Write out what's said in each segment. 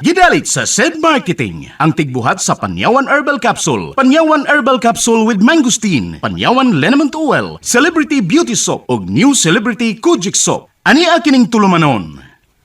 Gidalit sa SED Marketing, ang tigbuhat sa Panyawan Herbal Capsule, Panyawan Herbal Capsule with Mangosteen, Panyawan Liniment Oil, Celebrity Beauty Soap, ug New Celebrity Kojic Soap. Ani kining tulumanon?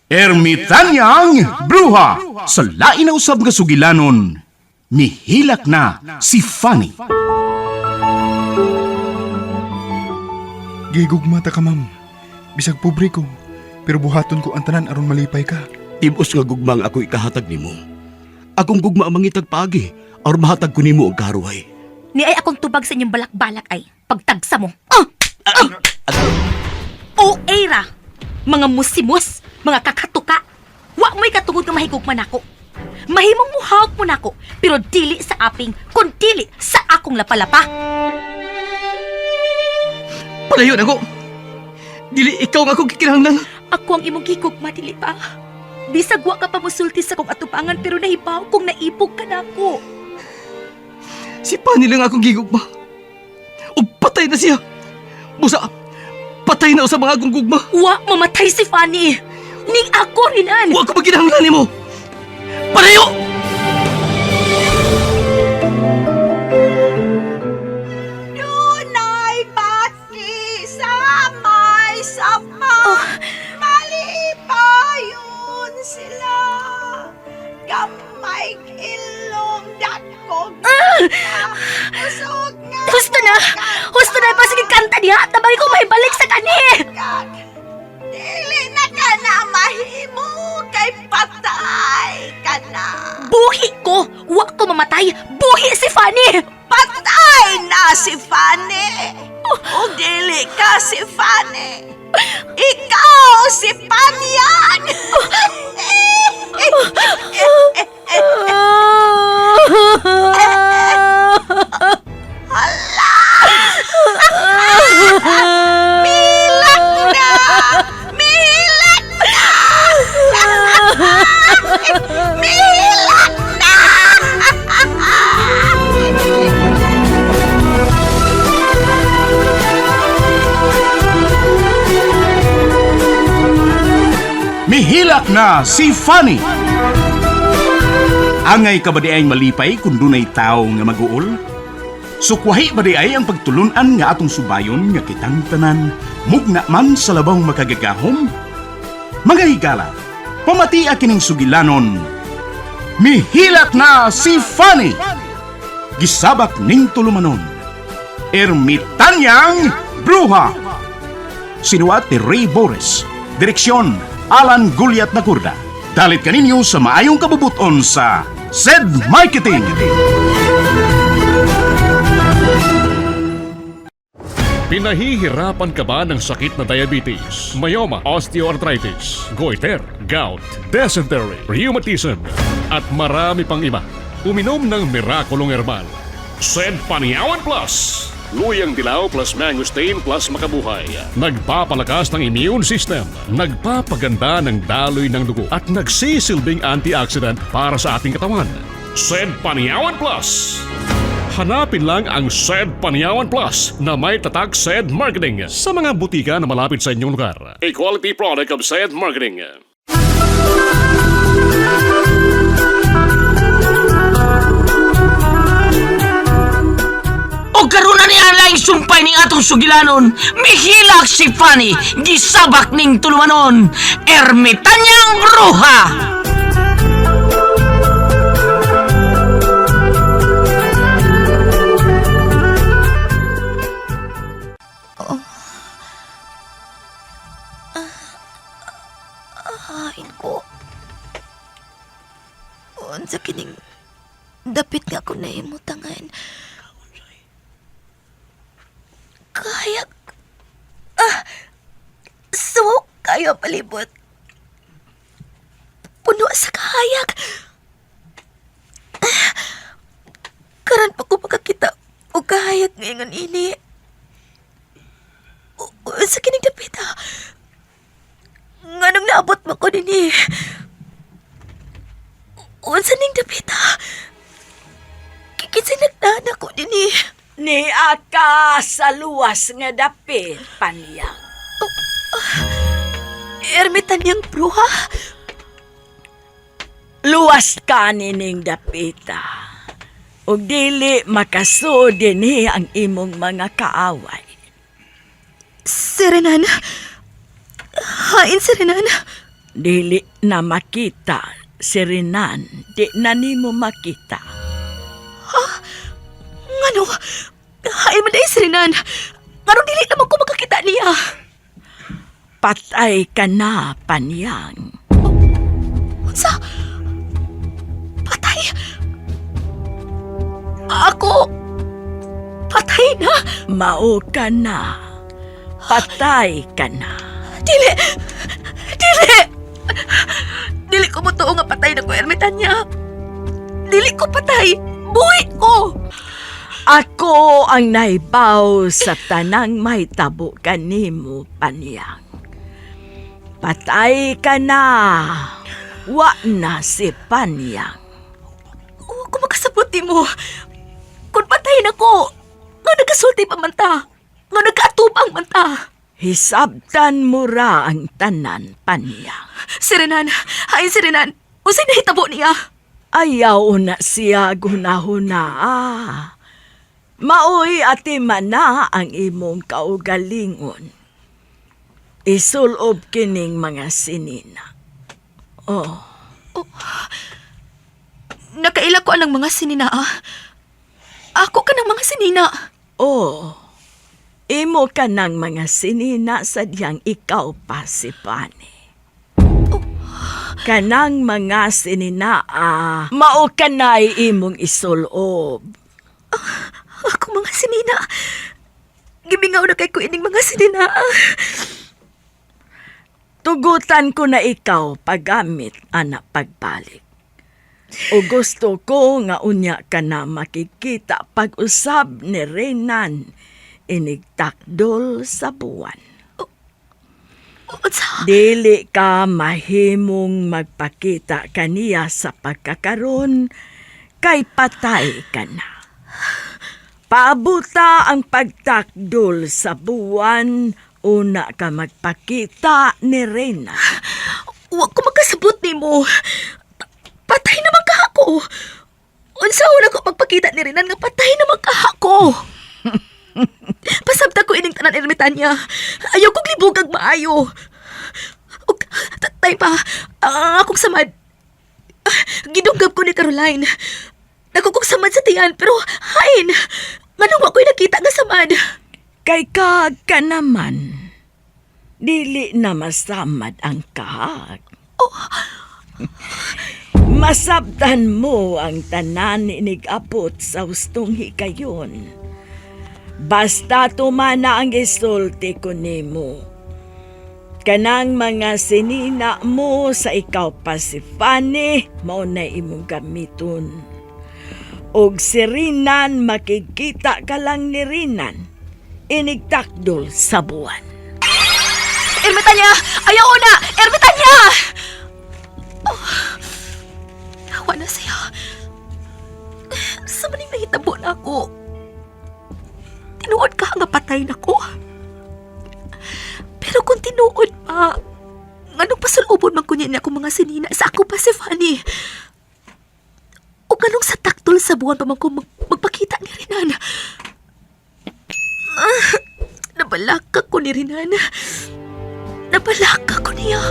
Ermitanyang Bruha! Sa lain na usab nga sugilanon, mihilak na si Fanny. Gigugma ta ka, ma'am. Bisag pobre ko, pero buhaton ko ang tanan aron malipay ka. Tibos nga gugma ang ako ikahatag nimo. Akong gugma ang mangitag paagi aron mahatag ko nimo ang karuhay. Ni ay akong tubag sa inyong balak-balak ay pagtagsa mo. Ah! Ah! O era, mga musimus, mga kakatuka. Wa mo'y katungod nga mahigugma nako. Mahimong muhawak mo nako, pero dili sa aping, kun dili sa akong lapalapa. Palayo na ko. Dili ikaw nga akong gikinahanglan. Ako ang imong gigugma, dili ba? Bisag wa ka pa musulti sa kong atubangan pero nahibaw kung naibog ka nako. Si Pani lang akong gigugma. Ug patay na siya. Busa, patay na sa mga akong gugma. Wa mamatay si Fanny. Ning ako rinan. Wa ko maginahanglan nimo. Palayo! Dunay bati sa may sapa. Malipayon sila. Gamay ilong dakog. Usog nga. Husto na! Husto na! Pasige kanta diha! Tabang ko may balik sa kani! Kag, dili na ka na mahimo kay patay ka na. Buhi ko! Wa ko mamatay! Buhi si Fanny! Patay na si Fanny. O dili ka si Fanny. Ikaw si Panyang. Milak na! Milak na! Milak na! Mihilak na si Fanny. Angay ka ba di ay malipay kung dunay tao nga maguol? Sukwahi ba di ay ang pagtulunan nga atong subayon nga kitang tanan, mugna man sa labang makagagahom? Mga higala, pamatia kining sugilanon. Mihilak na si Fanny! Gisabak ning tulumanon. Ermitanyang Bruha! Sinuat ni Ray Boris. Direksyon, Alan Guliat Nakurda. Dalit kaninyo sa maayong kabubuton sa SED Marketing. Pinahihirapan ka ba ng sakit na diabetes, myoma, osteoarthritis, goiter, gout, dysentery, rheumatism, at marami pang iba? Uminom ng Miraculong Herbal. Sed Paniawan Plus! Luyang dilaw plus mangosteen plus makabuhay. Nagpapalakas ng immune system, nagpapaganda ng daloy ng dugo at nagsisilbing antioxidant para sa ating katawan. Sed Paniawan Plus! Hanapin lang ang SED Panyawan Plus na may tatak SED Marketing sa mga butika na malapit sa inyong lugar. A quality product of SED Marketing. O karon na ni Alaing sumpay ning atong sugilanon. Mihilak si Fanny, gisabak ning tulumanon. Ermitanyang bruha! Kain ko. Unsa kining dapit nga ako na imutangan. Kaya... Ah! So, kayo palibot. Puno sa kahayak. Ah, karan pa ko makakita o kahayak ngayon ini. Unsa kining dapit ah? Nganong naabot mo ko dinhi? Unsa ning dapit ha? Kinsay nagdaan ako dinhi? Ni aka sa luwas nga dapit, Panyang. Ermitan niyang bruha. Luwas ka nining dapita. Ug dili makasuod dinhi ang imong mga kaaway. Si Renan. Hain si Renan. Dili na makita si Renan, di na nimo makita. Ngano? Hain man dahil si Renan. Ngano dili naman ko makakita niya? Patay ka na, Panyang. Unsa? Patay? Ako? Patay na? Mao ka na. Patay ka na. Dili! Dili! Dili ko motoo nga patay na ko, Ermitanya. Dili ko patay. Buhi ko! Ako ang naibaw sa tanang mahitabo kanimo, Panyang. Patay ka na. Wa na si Panyang. Huwag ko makasabot ni mo. Kung patay na ko, nga nagkasulti pa man ta. Nga nagkaatubang man ta. Hisabtan mo ra ang tanan, Panyang. Si Renan, hain si Renan. Unsay nahitabo niya? Ayaw na siya gunahuna. Ah. Maoy ati mana ang imong kaugalingon. Isulob kining mga sinina. Oh, Nakaila ko anang mga sinina ah. Ako ka ng mga sinina. oh. Imo ka ng mga sinina sadyang ikaw pa si Pani. Kanang mga sinina ah, mao kanay imong isulob. Ako mga sinina. Gibingaw na kay ko ining mga sinina. ah. Tugutan ko na ikaw paggamit ana pagbalik. O gusto ko nga unya ka na makikita pag-usab ni Renan inigtakdol sa buwan. Unsa? Dili ka mahimong magpakita kaniya sa pagkakaron kay patay ka na. Paabuta ang pagtakdol sa buwan una ka magpakita ni Reyna. Wa ko makasabot nimo. Patay naman ka ako. Unsa una ko pagpakita ni Renan nga patay naman ka ako. Pasabta ko ining tanan ermitanya. Ayaw kong libugag maayo. Ug tatay pa, ang akong samad. Ah, Gidunggab ko ni Caroline. Nako kong samad sa tiyan pero hain. Nganong wa ko'y nakita nga samad. Kay kaag ka naman. Dili na masamad ang kaag. Masabtan mo ang tanan inigabot sa hustong hikayon. Basta tumana ang isulti ko nimo. Kanang mga sinina mo sa ikaw pa si Fanny, mao na imong gamiton. Og si Rinan, makikita ka lang ni Rinan. Inigtakdol sa buwan. Ermitanya! Ayaw na! Ermitanya! Oh, hawa na siya. Sa maning nahitabo na ako. Tinuod ka nga patay na ko. Pero kung tinuod pa, nganong pasulubon man kunya niya akong mga sinina sa ako pa si Fanny. O nganong sa taktol sa buwan pa man ko magpakita ni Renan. Ah, nabalaka ko ni Renan. Nabalaka ko niya.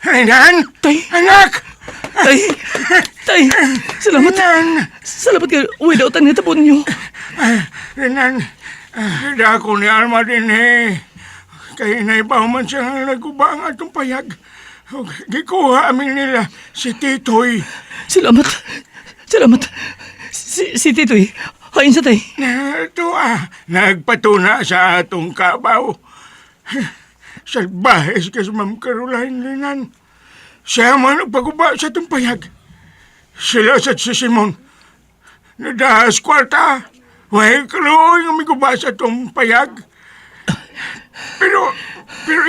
Renan! Tay! Anak! Tay! Tay! Salamat! Renan! Salamat kayo. Uy, dautan nga tapon niyo. Renan, dako ni Alma din eh. Kay naibaw man siya nga naguba ang atong payag. Ug Gikuha amin nila si Titoy. Salamat. Salamat. Si Titoy. Hain sa tay. Ito ah, nagpatuna sa atong kabaw. Salbahes ka sa Ma'am Caroline Linan. Siya man ang paguba sa itong payag. Sila sa si Simon. Nadahas kwarta. Way kaluoy nga miguba sa itong payag. Pero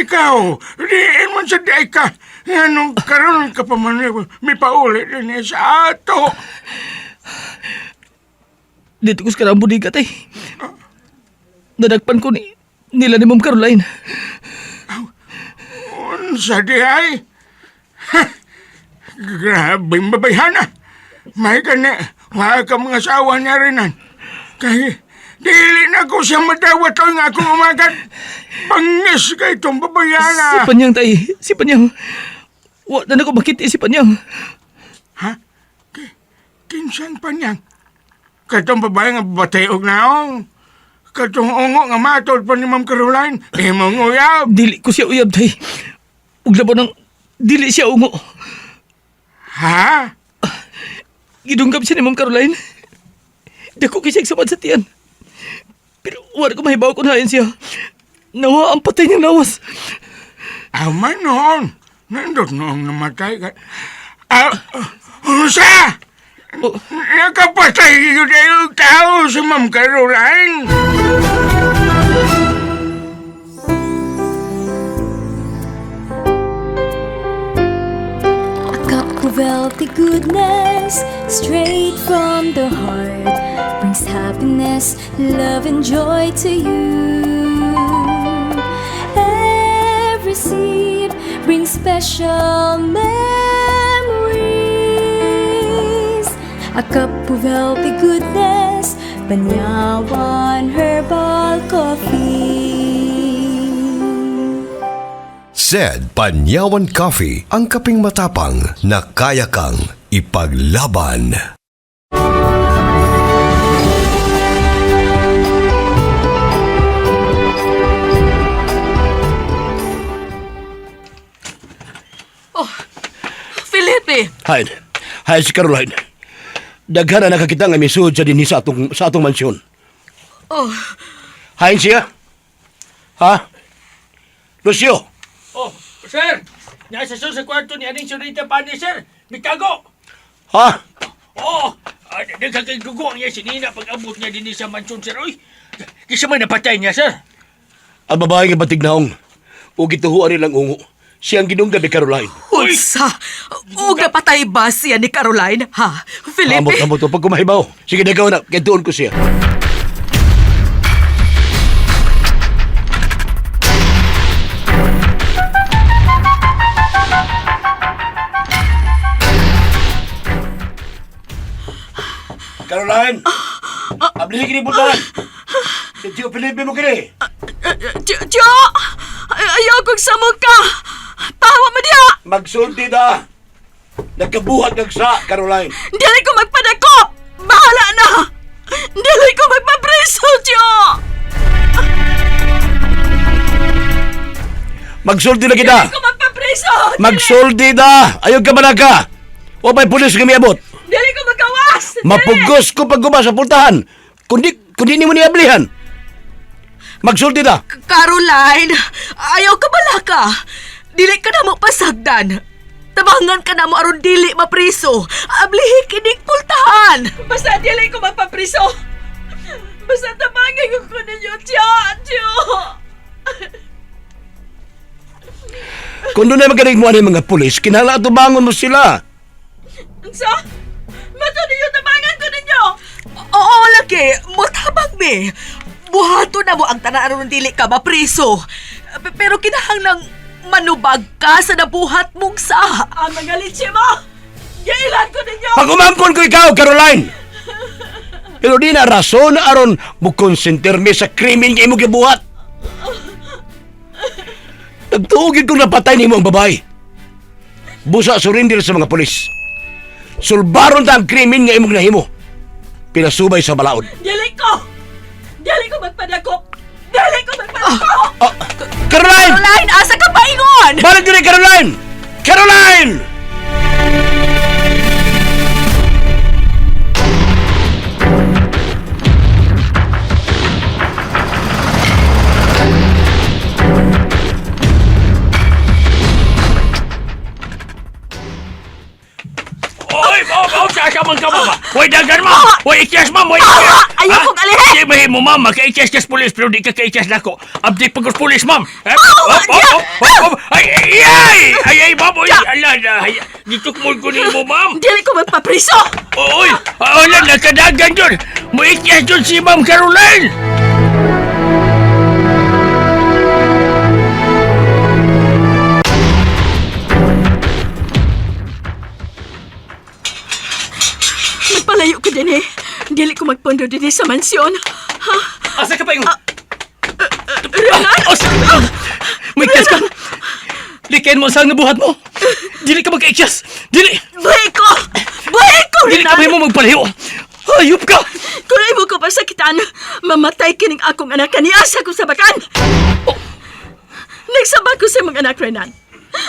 ikaw, diin man sa di ka. Anong karon ka pa man, may pauli din eh sa ato. Dito ko sa karang budiga tay. Nadagpan ko ni nila ni Ma'am Caroline. Unsa di ay? Ha! Grabe mabayhana. May gani, wala ka mga asawa niya rinan. Kay, dili na ko siya madawat ang akong umagat. Bangis ka itong Si babayana. Panyang tay, si Panyang. Wa na nako makita si Panyang. Ha? Kinsan pa niyang? Katong babae nga batay og naong. Katong ungo nga matod pa ni Ma'am Caroline. Imong uyab. Dili ko siya uyab tay. Ug labaw ng dili siya ungo. Ha? Gidunggab siya ni Ma'am Caroline. Dako kay siya samad sa tiyan. Pero wala ko mahibaw kung hain siya. Nawa ang patay niyang lawas. Ama noon. Nandot noong namatay ka. Ah, unsa? Oh. Nakapatay yun yung tao si Ma'am Caroline. A cup of healthy goodness, straight from the heart, brings happiness, love, and joy to you. Every sip brings special memories. A cup of healthy goodness, Banyawan Herbal Coffee. Said Panyawan Coffee, ang kaping matapang na kaya kang ipaglaban. Felipe! Hain. Hain si Caroline. Daghan na nakakita nga misuod sa dinhi sa atong mansyon. Oh, Hain siya? Ha? Lucio! Oh, sir! Nasa sir sa kwarto ni Aning Surita Pani, sir! Mitago! Ha? Oo! Oh, nagkakagugo ang iya si Nina pag-abot niya din sa mansyon, sir. Uy! Kisa may napatay niya, sir. Ang babae nga batignaong. O gituhuan nilang ungo. Siyang ginunggabi Caroline. unsa? Ug napatay ba siya ni Caroline, ha? Felipe? Amot, amot. Pag kumahibaw. Sige, nagaw na. Kaya doon ko siya. Caroline! Abli kini butan! Si Tio Felipe mo kini! Tiyo! Tiyo! Ayaw kong samog ka! Pahawa mo diha! Magsulti da! Nagkabuhat kag sa, Caroline! Dili ko magpadakop! Bahala na! Dili ko magpapreso, Tiyo! Magsulti na kita! Dili ko magpapreso! Magsulti da! Ayaw ka manaka! O may pulis nga miabot! Dili ko magawas! Dili! Mapugos ko pag sa pultahan! Kundi, kundi nimo niablihan! Magsulti da! Caroline, ayaw ka balaka. Dili ka na mo pasagdan. Tabangan ka na mo aron dili mapriso. Ablihi kinig pultahan. Basta dili ko mapapriso. Basta tabangan ko ko ninyo, tiyo, tiyo. Kung doon na magaling mo ang mga pulis, kinahanglan atubangon mo sila! Unsa? Mato ninyo tabangan ko ninyo. Oo, lagi. Motabang mi. Buhato na mo ang tanan aron dili ka mapriso. Pero kinahanglang manubag ka sa nabuhat mong sa. Ang mga litsi mo! Gailan ko ninyo! Pag umangkon ko ikaw, Caroline! Pero di na rason aron mo konsenterme sa krimen nga imong gibuhat. Nagtuogid kong napatay nimo ang babae. Busa surrender sa mga pulis. Sulbaron ta ang krimen nga imong nahimo. Pinasubay sa balaod. Dili ko! Dili ko magpadakop! Dili ko magpadakop! Ah, Caroline! Caroline, asa ka paingon? Balik diri, Caroline! Caroline! Asa man ka, mama? Way dagan, ma'am! Way ikyas, ma'am! Way ikyas! Ayaw kong alihin! Di ba mo, ma'am? Makaikyas ka sa pulis, pero di ka kaikyas nako. Abdi pag pulis, ma'am! Eh, Oh, op, op, op, op, op. Ay, ay, ay! Ay, ay, ma'am! Oy, ala, na, ay, gitukmol ko nimo, ma'am! Dili ko magpapriso! Oy, ala, nakadagan yun! Muikyas yun si Ma'am Caroline! Magpalayo ko din eh. Dili ko magpondo din sa mansyon. Ha? Asa ka pa ingon? Renan! Asa ka pa? May ka! Likain mo ang nabuhat mo! Dili ka magka-ikyas! Dili! Buhay ko! Buhay ko, Dili ka Renan! mo magpalayo! Hayop ka! Kung imo ko pasakitan, mamatay kining akong anak kaniasa ko sa bakan. Oh. Nagsaba ko sa mga anak, Renan.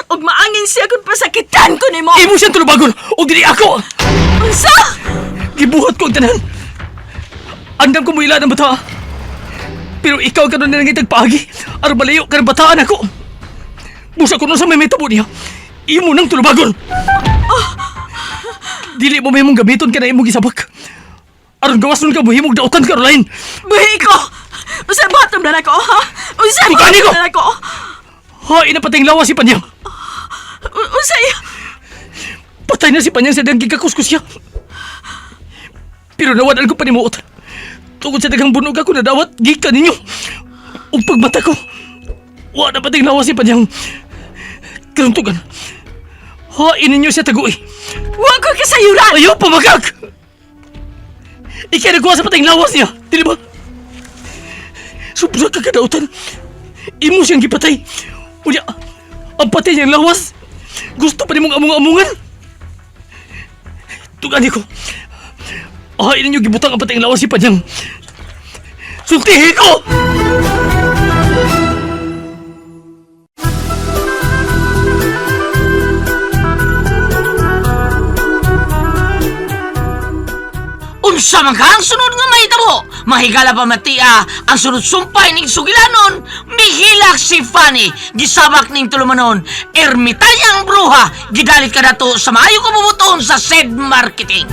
Ug maangin siya kung pasakitan ko nimo. Imo siyang tulubagon! O dili ako! Unsa? Gibuhat ko ang tanan! Andam ko muila ng bata! Pero ikaw ka na nangitag paagi! Aron malayo ka ng bataan ako! Busa ko nun sa may mitabo niya! Imo nang tulubagon! Dili mo may mong gamiton ka na imong gisabak! Aron gawas nun ka buhimog dautan, Caroline! Buhay ko! Unsa buhaton na nako, ha? Unsa Tukani ko! buhaton na nako? Hain na patay lawas si Panyang! Unsa Patay na si Panyang sa dang gikakuskus siya. Pero nawadal ko panimuot. Tungod sa daghang bunog ako nadawat gikan ninyo. Ug pagmata ko, wa na patay lawas si Panyang. Karuntugan. Hain ninyo siya taguy. Wa ko kasayuran! Ayaw pamakak! Ikay nagkuha sa patay lawas niya, dili ba? Sobra ka kadautan. Imo siyang gipatay. Unya, ang patay niyang lawas. Gusto pa nimong among-amungan. Tugani ko. Ay, ninyo gibutang ang patay lawas si Panyang. Sultihi ko! Unsa man ka ang sunod nga mahitabo? Mahigala pa matia ang sunod sumpay ning sugilanon, mihilak si Fanny, gisabak ning tulumanon, ermitanyang bruha, gidalit ka dato sa maayo kabubuton sa said marketing.